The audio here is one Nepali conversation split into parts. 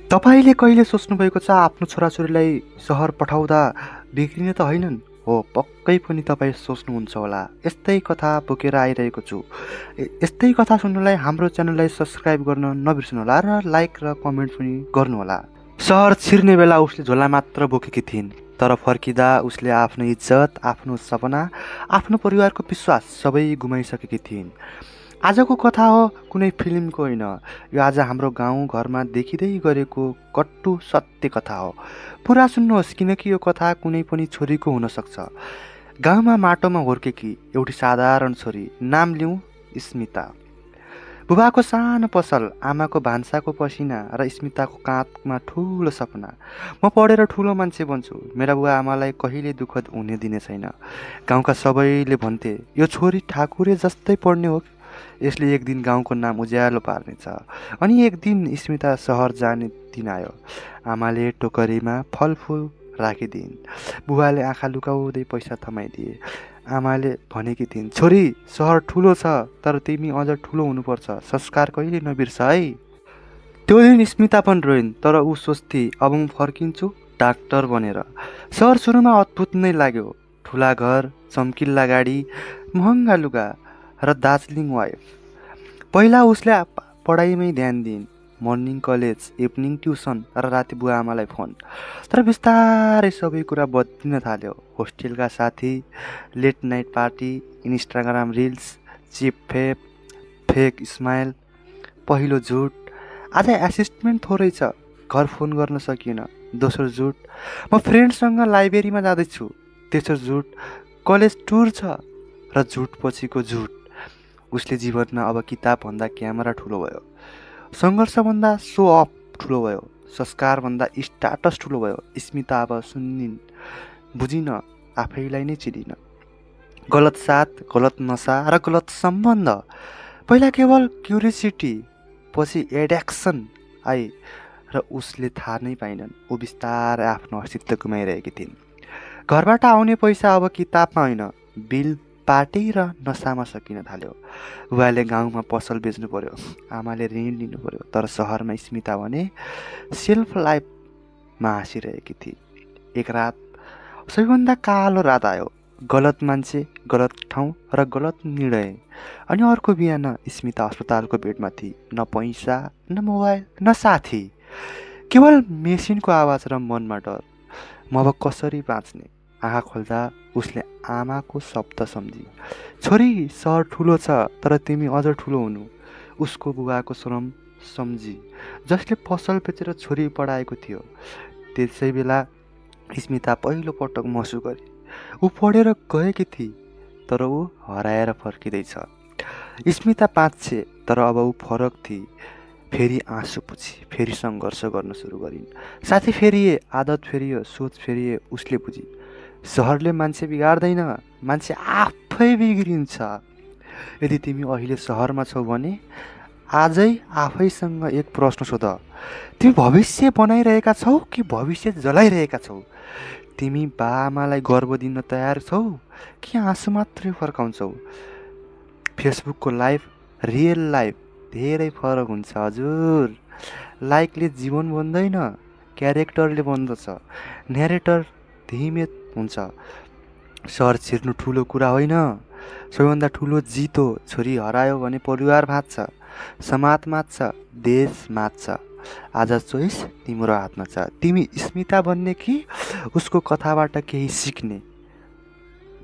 तपाईँले कहिले सोच्नुभएको छ आफ्नो छोराछोरीलाई सहर पठाउँदा बिग्रिने त होइनन्? हो, पक्कै पनि तपाईँ सोच्नुहुन्छ होला। यस्तै कथा बोकेर आइरहेको छु। यस्तै कथा सुन्नलाई हाम्रो च्यानललाई सब्सक्राइब गर्न नबिर्सनुहोला र लाइक र कमेन्ट पनि गर्नुहोला। सहर छिर्ने बेला उसले झोला मात्र बोकेकी थिइन्, तर फर्किँदा उसले आफ्नो इज्जत, आफ्नो सपना, आफ्नो परिवारको विश्वास सबै गुमाइसकेकी थिइन्। आजको कथा हो कुनै फिल्मको होइन, यो आज हाम्रो गाउँ घरमा देखिँदै गरेको कट्टु सत्य कथा हो। पुरा सुन्नुहोस्, किनकि यो कथा कुनै पनि छोरीको हुनसक्छ। गाउँमा माटोमा हुर्केकी एउटी साधारण छोरी, नाम लिउँ स्मिता। बुबाको सानो पसल, आमाको भान्साको पसिना र स्मिताको काँधमा ठुलो सपना। म पढेर ठुलो मान्छे बन्छु, मेरा बुवा आमालाई कहिले दुःख हुने दिने छैन। गाउँका सबैले भन्थे यो छोरी ठाकुरे जस्तै पढ्ने हो, यसले एक दिन गाउँको नाम उज्यालो पार्नेछ। अनि एक दिन स्मिता सहर जाने दिन आयो। आमाले टोकरीमा फलफुल राखिदिइन्, बुबाले आँखा लुकाउँदै पैसा थमाइदिए। आमाले भनेकी थिइन्, छोरी सहर ठुलो छ, तर तिमी अझ ठुलो हुनुपर्छ, संस्कार कहिले नबिर्स है। त्यो दिन स्मिता पनि रोइन्, तर ऊ सोच्थे अब म फर्किन्छु डाक्टर बनेर। सहर सुरुमा अद्भुत नै लाग्यो। ठुला घर, चम्किला गाडी, महँगा लुगा र दार्जिलिङ वाइफ। पहिला उसले पढाइमै ध्यान दिइन्, मर्निङ कलेज, इभिनिङ ट्युसन र राति बुवा आमालाई फोन। तर बिस्तारै सबै कुरा बद्लिन थाल्यो। होस्टेलका साथी, late night party, Instagram reels, cheap fake smile, पहिलो झुट, आज एसिस्टमेन्ट थोरै छ, घर फोन गर्न सकिएन। दोस्रो झुट, म फ्रेन्डसँग लाइब्रेरीमा जाँदैछु। तेस्रो झुट, कलेज टुर छ। र झुट पछिको झुट, उसले जीवनमा अब किताबभन्दा क्यामेरा ठुलो भयो, सङ्घर्षभन्दा सो अफ ठुलो भयो, संस्कारभन्दा स्टाटस ठुलो भयो। स्मिता अब सुन्निन्, बुझिन, आफैलाई नै चिनिन। गलत साथ, गलत नसा र गलत सम्बन्ध। पहिला केवल क्युरियोसिटी, पछि एडिक्सन आए र उसले थाहा नै पाइनन् ऊ बिस्तारै आफ्नो अस्तित्व गुमाइरहेकी थिइन्। घरबाट आउने पैसा अब किताबमा होइन, बिल, पार्टी र नसामा सकिन थाल्यो। बुवाले गाउँमा पसल बेच्नु पर्यो, आमाले ऋण लिनु पर्यो। तर सहरमा स्मिता भने सेल्फ लाइफमा हाँसिरहेकी थिए। एक रात सबैभन्दा कालो रात आयो। गलत मान्छे, गलत ठाउँ र गलत निर्णय। अनि अर्को बिहान स्मिता अस्पतालको बेडमा थिए। न पैसा, न मोबाइल, न साथी, केवल मेसिनको आवाज र मनमा डर। म अब कसरी बाँच्ने? आँखा खोल्दा उसले आमाको शब्द सम्झी, छोरी सहर ठुलो छ, तर तिमी अझ ठुलो हुनु। उसको बुबाको श्रम सम्झी, जसले पसल बेचेर छोरी पढाएको थियो। त्यसै बेला स्मिता पहिलो पटक महसुस गरे, ऊ पढेर गएकी थिए, तर ऊ हराएर फर्किँदैछ। स्मिता बाँच्छे, तर अब ऊ फरक थिए। फेरि आँसु पुछी, फेरि सङ्घर्ष गर्न सुरु गरिन्। साथी फेरिए, आदत फेरियो, सोच फेरिए। उसले बुझी, सहरले मान्छे बिगार्दैन, मान्छे आफै बिग्रिन्छ। यदि तिमी अहिले सहरमा छौ भने आजै आफैसँग एक प्रश्न सोध, तिमी भविष्य बनाइरहेका छौ कि भविष्य जलाइरहेका छौ? तिमी बाआमालाई गर्व दिन तयार छौ कि आँसु मात्रै फर्काउँछौ? फेसबुकको लाइफ, रियल लाइफ धेरै फरक हुन्छ हजुर। लाइकले जीवन बन्दैन, क्यारेक्टरले बन्दछ। न्यारेटर धीमे हुन्छ। सहर छिर्नु ठुलो कुरा होइन, सबैभन्दा ठुलो जित हो। छोरी हरायो भने परिवार भाँच्छ, समाज माच्छ, देश माच्छ। आज चोइस तिम्रो हातमा छ, तिमी स्मिता बन्ने कि उसको कथाबाट केही सिक्ने।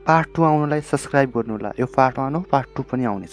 पार्ट 2 आउनलाई सब्सक्राइब गर्नुहोला। यो पार्ट 1 हो, पार्ट 2 पनि आउनेछ।